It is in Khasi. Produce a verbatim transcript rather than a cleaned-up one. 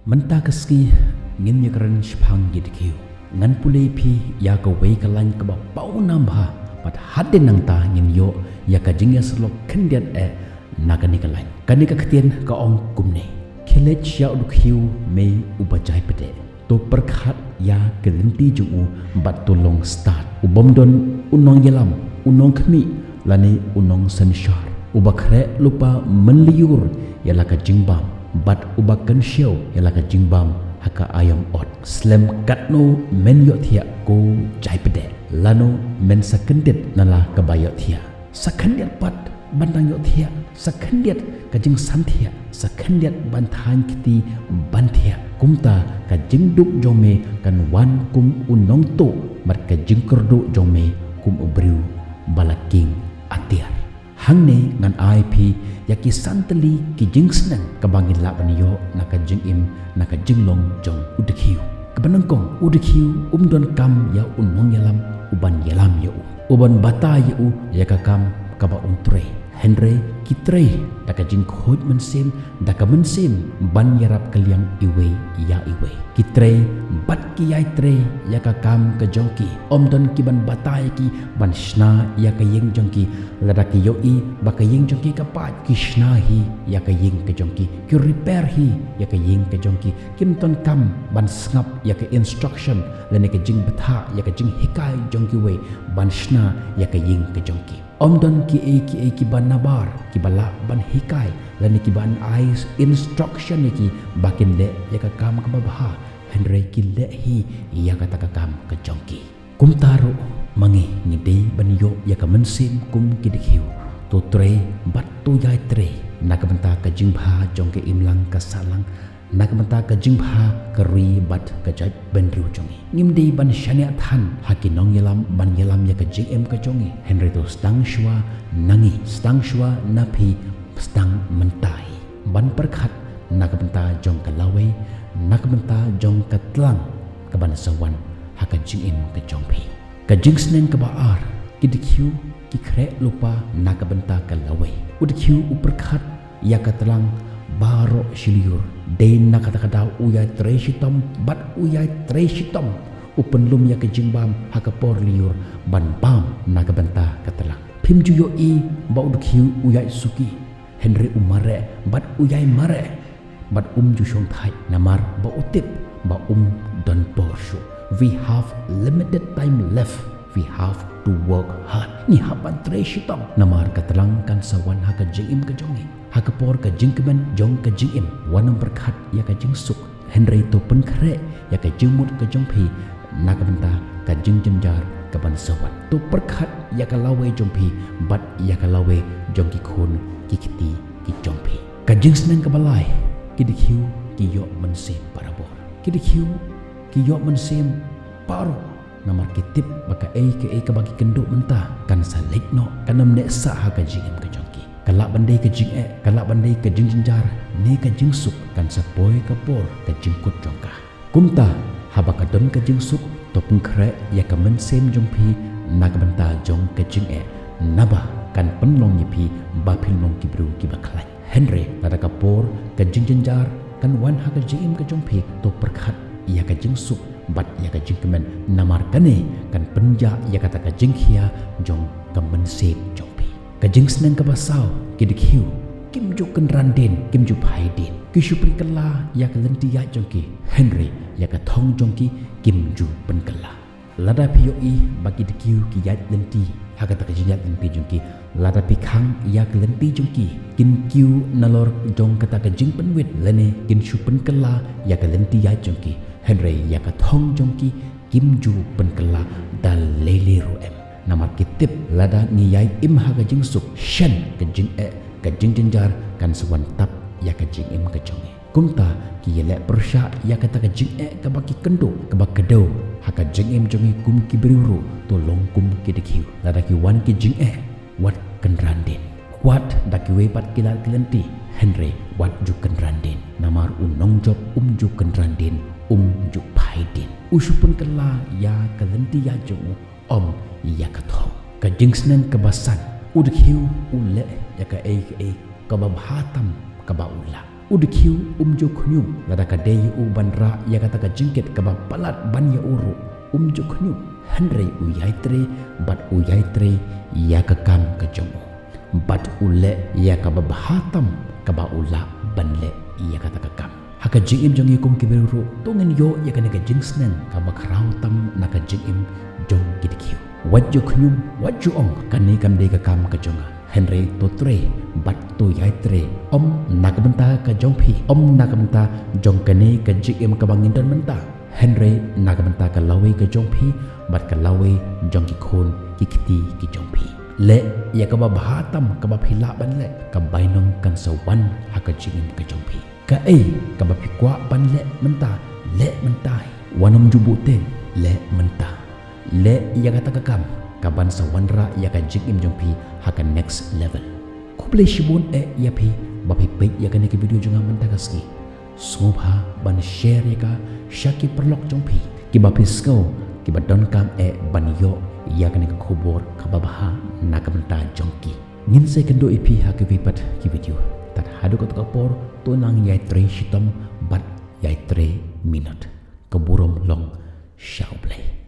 Mynta ka sngi ngin ïakren shaphang ki dkhiew. Ngan pule phi ïa kawei ka lain kaba paw nam bha, bad hadien nangta ngin ïoh ïa ka jingïasyllok khyndiat eh na kane ka lain. Kane ka ktien ka ong kumne: Khie leit sha u dkhiew, me uba jai pdeh. To pyrkhat ïa ka lynti jong u bad to long stad. U bym don u nongïalam, u nongkhmih, lane u nongsynshar. Uba khreh lypa mynlyiur ïa la ka jingbam, bad uba kynshew ïa la ka jingbam ha ka aïom ot. Slem katno men ïohthiah, ko jai pdeh? Lano men sa kyndit na la kaba ïohthiah? Sa khyndiat pat ban dang ïohthiah, sa khyndiat ka jingsanthiah, sa khyndiat ban thaiñ kti ban thiah. Kumta ka jingduk jong me kan wan kum u nongtuh, bad ka jingkyrduh jong me kum u briew ba la king atiar. Hangne ngan ai phi ïa ki san tylli ki jingsneng kaba ngin lah ban ïoh na ka jingim, na ka jinglong jong u dkhiew. Kaba nyngkong, u dkhiew um donkam ïa u nongïalam uban ïalam ïa u, uban batai ïa u ïa ka kam kaba un trei. Hynrei ki trei da ka jingkhuid mynsiem, da ka mynsiem ban ïarap kylliang iwei ïa iwei. Ki trei bad ki ïai trei ïa ka kam ka jong ki. Ym don ki ban batai ïa ki ban shna ïa ka ïing jong ki. Lada ki ïohi ba ka ïing jong ki ka pait, ki shna hi ïa ka ïing ka jong ki, ki repair hi ïa ka ïing ka jong ki. Kim donkam ban sngap ïa ka instruction lane ka jingbthah, ïa ka jinghikai jong kiwei ban shna ïa ka ïing ka jong ki. Ym don kiei kiei kiba nabar kiba lah ban hikai lane kiban ai instruction ïa ki ba kin leh ïa ka kam kaba bha, hynrei ki leh hi ïa kata ka kam ka jong ki. Kumta ruh ma ngi, ngi dei ban ïoh ïa ka mynsiem kum ki dkhiew. To trei bad to ïai trei na ka bynta ka jingbha jong ka imlang ka sahlang, na ka bynta ka jingbha ka ri bad ka jaitbynriew jong ngi. Ngim dei ban shaniah than ha ki nongïalam ban ïalam ïa ka jingim ka jong ngi. Hynrei to sdang shuwa na ngi, sdang shuwa na phi, sdang mynta hi ban pyrkhat na ka bynta jong ka lawei, na ka bynta jong ka tlang kaban sa wan ha ka jingim ka jong phi. Ka jingsneng kaba ar, ki dkhiew ki khreh lypa na ka bynta ka lawei. U dkhiew u pyrkhat ïa ka tlang baroh shi lyiur. Dei na kata ka daw u ïai trei shitom bad u ïai trei shitom, u pynlum ïa ka jingbam ha ka por lyiur ban bam na ka bynta ka tlang. Phim ju ïohi ba u dkhiew u ïai suki, hynrei u mareh bad u ïai mareh, bad um ju shongthait namar ba u tip ba um don por shuh. We have limited time left. We have to work hard. Ngi hap ban trei shitom namar ka tlang kan sa wan ha ka jingim ka jong ngi. Ha ka por ka jingkmen jong ka jingim, wat nym pyrkhat ïa ka jingsuk, hynrei to pynkhreh ïa ka jingmut ka jong phi na ka bynta ka jingjynjar kaban sa wan. To pyrkhat ïa ka lawei jong phi bad ïa ka lawei jong ki khun ki kti ki jong phi. Ka jingsneng kaba lai, ki dkhiew ki ïoh mynsiem barabor. Ki dkhiew ki ïoh mynsiem baroh namar ki tip ba kaei kaei kaba ki kynduh mynta kan sa leit noh, kan ym neh sah ha ka jingim ka jong ki. Ka lah ban dei ka jingeh, ka lah ban dei ka jingjynjar ne ka jingsuk, kan sa poi ka por ka jingkut jong ka. Kumta, haba ka don ka jingsuk, to pynkhreh ïa ka mynsiem jong phi na ka bynta jong ka jingeh, naba kan pynlong ïa phi ba phin long ki briew kiba khlaiñ. Hynrei lada ka por ka jingjynjar kan wan ha ka jingim ka jong phi, to pyrkhat ïa ka jingsuk bad ïa ka jingkmen, namar kane kan pynjah ïa kata ka jingkhia jong ka mynsiem jong phi. Ka jingsneng kaba saw, ki dkhiew kim ju kynran dien, kim ju phai dien. Ki shu pynkylla ïa ka lynti ïaid jong ki, hynrei ïa ka thong jong ki kim ju pynkylla. Lada phi ïohi ba ki dkhiew ki ïaid lynti ha kata ka jingïaid lynti jong ki, lada phi khang ïa ka lynti jong ki, kin kiew nalor jong kata ka jingpynwit lane kin shu pynkylla ïa ka lynti ïaid jong ki, hynrei ïa ka thong jong ki kim ju pynkylla da lei lei ruh em. Namar ki tip lada ngi ïai im ha ka jingsuk, shen ka jingeh, ka jingjynjar kan sa wan tap ïa ka jingim ka jong ngi. Kumta ki ïaleh pyrshah ïa kata ka jingeh kaba ki kynduh, kaba kdew ha ka jingim jong ngi kum ki briew ruh, to long kum ki dkhiew. Lada ki wan ki jingeh, wat kynran dien. Wat da kiwei pat ki lad ki lynti, hynrei wat ju kynran dien. Namar u nongjop um ju kynran dien, um ju phai dien. U shu pynkylla ïa ka lynti ïaid jong u, ym ïa ka thong. Ka jingsneng kaba san, u dkhiew u leh ïa kaei kaei kaba bha tam kaba u lah. U dkhiew um ju khñium, lada ka dei ïa u ban rah ïa kata ka jingkit kaba palat ban ïa u ruh, um ju khñium. Hynrei u ïai trei bad u ïai trei ïa ka kam ka jong u, bad u leh ïa kaba bha tam kaba u lah ban leh ïa kata ka kam. Ha ka jingim jong ngi kum ki briew ruh, to ngin ïoh ïa kane ka jingsneng kaba khraw tam na ka jingim jong ki dkhiew. Wat ju khñium, wat ju ong, kane kam dei ka kam ka jong nga. Hynrei to trei bad to ïai trei, ym na ka bynta ka jong phi, ym na ka bynta jong kane ka jingim kaba ngin don mynta, hynrei na ka bynta ka lawei ka jong phi bad ka lawei jong ki khun ki kti ki jong phi. Leh ïa kaba bha tam kaba phi lah ban leh, ka bainong kan sa wan ha ka jingim ka jong phi. Kaei kaba phi kwah ban leh mynta, leh mynta hi. Wat nym ju buh tieng, leh mynta. Leh ïa kata ka kam kaban sa wanrah ïa ka jingim jong phi ha ka next level. Khublei shibun eh ïa phi ba phi peit ïa kane ka video jong nga mynta ka sngi. Sngewbha ban share ïa ka sha ki paralok jong phi kiba phi sngew kiba donkam eh ban ïoh ïa kane ka khubor kaba bha na ka bynta jong ki. Ngin sa ïakynduh ïa phi ha kiwei pat ki video. Tad haduh katta ka por, to nang ïai trei shitom bad ïai trei minot. Ka burom long sha U Blei.